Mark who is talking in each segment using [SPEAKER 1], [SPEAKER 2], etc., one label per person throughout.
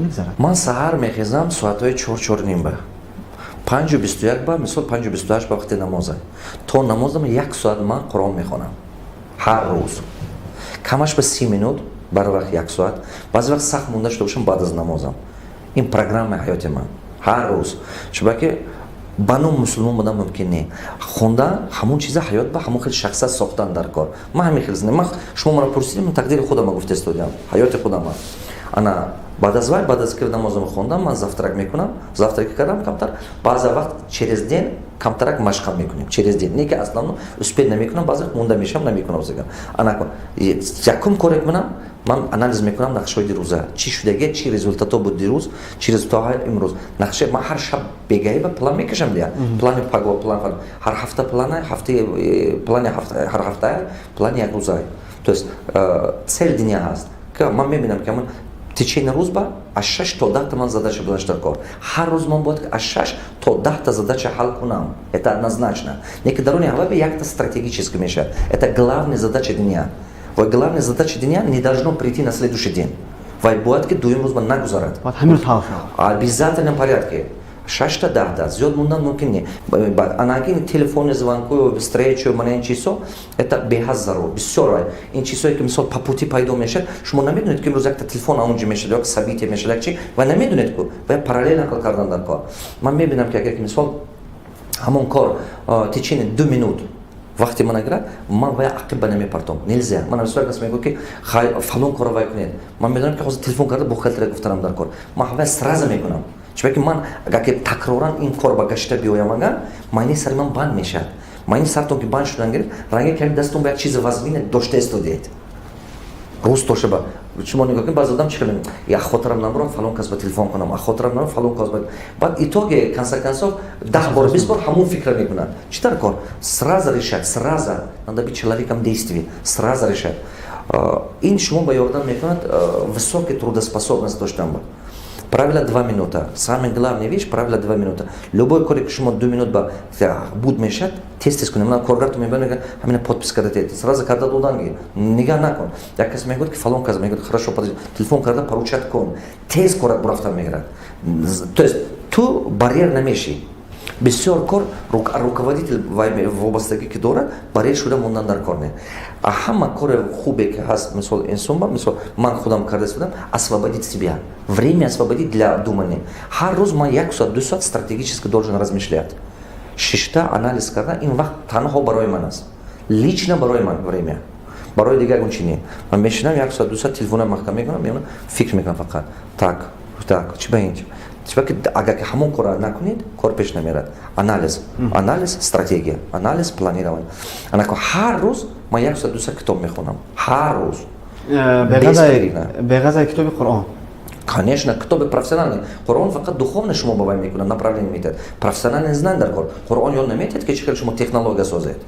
[SPEAKER 1] мегузарад?
[SPEAKER 2] Ман саҳар мехезам соатҳои 4, 4:30 ба, 5:21 ба, мисол, 5:28 ба вақти намоза. То намозам як соат ман Қуръон мехонам ҳар рӯз, камаш ба 30 минут, бар вақт як соат, баъзе вақт сахт монда шуда бошам, баъд аз намозам. Ин программаи ҳаёти ман ҳар рӯз, чунки ба ном мусулмон будан мумкин не, хондан ҳамон чиза, ҳаёт ба ҳамон хел шахсият сохтан дар кор. Ман ҳамин хел, ман шумо маро пурсидем, ман тақдири худама гуфта истодиам, ҳаёти худама. Ана баъд аз вай, баъд аз ки намозам хондам, ман завтрак мекунам. Завтрак кардам, камтар, баъзе вақт через день камтарак машқам мекунем, через день, не ки аслан успеть намекунам, баъзе вақт монда мешавам, намекунам. Ана якум коре кунам, ман анализ мекунам нақшаҳои дирӯза, чӣ шудаге, чӣ результатҳо буд дирӯз, чӣ результатҳои имрӯз. Нақша ман ҳар шаб бегаиба план мекашам дия, плани паго, план ҳар ҳафта, плана ҳафта, плани ҳар ҳафтая, плани як рӯза, то есть цель дня ҳаст. Ман мебинам, ки ман течение рӯз ба аз 6 то 10-та ман задача будаш дар кор. Ҳар рӯз ман бояд аз 6 то 10-та задача ҳал кунам, это однозначно. Не ки даруни ҳаваби якта стратегически мешавад, это главная задача дня. Ва главная задача дня не должно прийти на следующий день, вай бояд ки дуюм рӯз ба нагузарад. Обязательном порядке шашта, 10-та, зиёд мондан мумкин не. Анаки телефонный звонку, встречу, мана ин чизҳо, это беҳад зарур. Бисёр вай ин чизҳое ки, мисол, по пути пайдо мешавад, шумо намедонед, ки имрӯз якта телефон аунҷи мешавад ё событие мешавад, як чи вай намедонед ку, вай параллельно ҳал кардан дар кор. Ман мебинам, ки агар ки, мисол, ҳамон кор течение 2 минут вақте ман агирад, ман вай ақиба намепартом, нельзя. Ман бисёр кас мегӯ, ки фалон корро вай кунед, ман медонам, ки ҳозир телефон карда бухгалтера гуфтанам дар кор, ман вай сразу мекунам, чунки ман агар ки такроран ин кор ба гашта биёям, агар майни сари ман банд мешавад, майни сартон ки банд шудан гирифт, ранге ки дастон ба як чизи вазмине дошта истодиед. Рӯз то шаба шумо нигоҳ кунед, баъзе одам чӣ хел: я хотирам набурам, фалон кас ба телефон кунам, а хотирам набурам, фалон кас ба. Баъд итоге, конце концов, 10 бор, 20 бор ҳамон фикра мекунад. Чӣ дар кор? Сразу решать, сразу надо быть человеком действий, сразу решать. Ин шумо ба ёрдам мекунад высокий трудоспособность доштан. Ба правило 2 минута, самая главная вещь, правило 2 минута. Любой коре ки шумо 2 минут ба буд мешад, тез тез кунед. Ман коргарту мебинам, ҳамина подпись карда тед, сразу карда доданги, нигаҳ накун. Як кас мегӯяд, ки фалон кас мегӯяд, хорошо, телефон карда поручать кун, тез корат бурафтан мегирад, то есть ту барьер намешӣ. Бисёр кор руководитель вобастагӣ ки дорад, барьер шуда мондан дар кор не. А ҳама кори хубе ки ҳаст, мисол, инсон ба, мисол, ман худам карда истодам, освободить себя, время освободить для думания. Ҳар рӯз ман як соат, 2 соат стратегически должен размышлять, шишта анализ кардан. Ин вақт танҳо барои ман аст, лично барои ман время, барои дигар ягон чи не. Ман мешинам як соат, 2 соат, телефонам маҳкам мекунам, мемонам, фикр мекунам фақат: так, так, чи ба ин, чунки агар ки ҳамон корро накунед, кор пеш намерад. Анализ, анализ, стратегия, анализ, планирование. Анако ҳар рӯз ман як соат, 2 соат китоб мехонам ҳар рӯз.
[SPEAKER 1] Беғазаи китоби Қуръон?
[SPEAKER 2] Конечно, китоби профессиональный. Қуръон фақат духовно шумо ба вай мекунад, направление метиҳад, профессиональный знание дар кор. Қуръон ёд наметиҳад, ки чӣ хел шумо технология созед.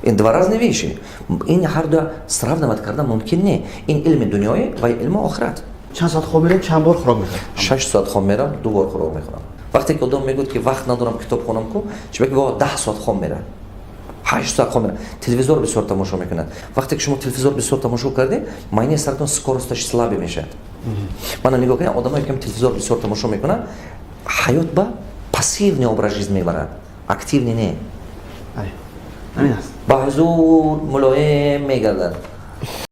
[SPEAKER 2] Ин два разные вещи, ин ҳар ду сравнивать кардан мумкин не. Ин илми дунёӣ ва илми охират.
[SPEAKER 1] Чанд соат хоб мерем, чанд бор хӯрок мехӯрем?
[SPEAKER 2] 6 соат хоб мерам, ду бор хӯрок мехӯрам. Вақте ки одам мегӯяд, ки вақт надорам китоб хонам ку, чунки 10 соат хоб мерад, 8 соат хоб мерад, телевизор бисёр тамошо мекунад. Вақте ки шумо телевизор бисёр тамошо кардед, майнаи саратон скоросташ слабый мешавад. Мана нигоҳ кунед, одамое ки телевизор бисёр тамошо мекунад, ҳаёт ба пассивный образ жизни мебарад, активный не. Ба ҳузур мулоим мегардад.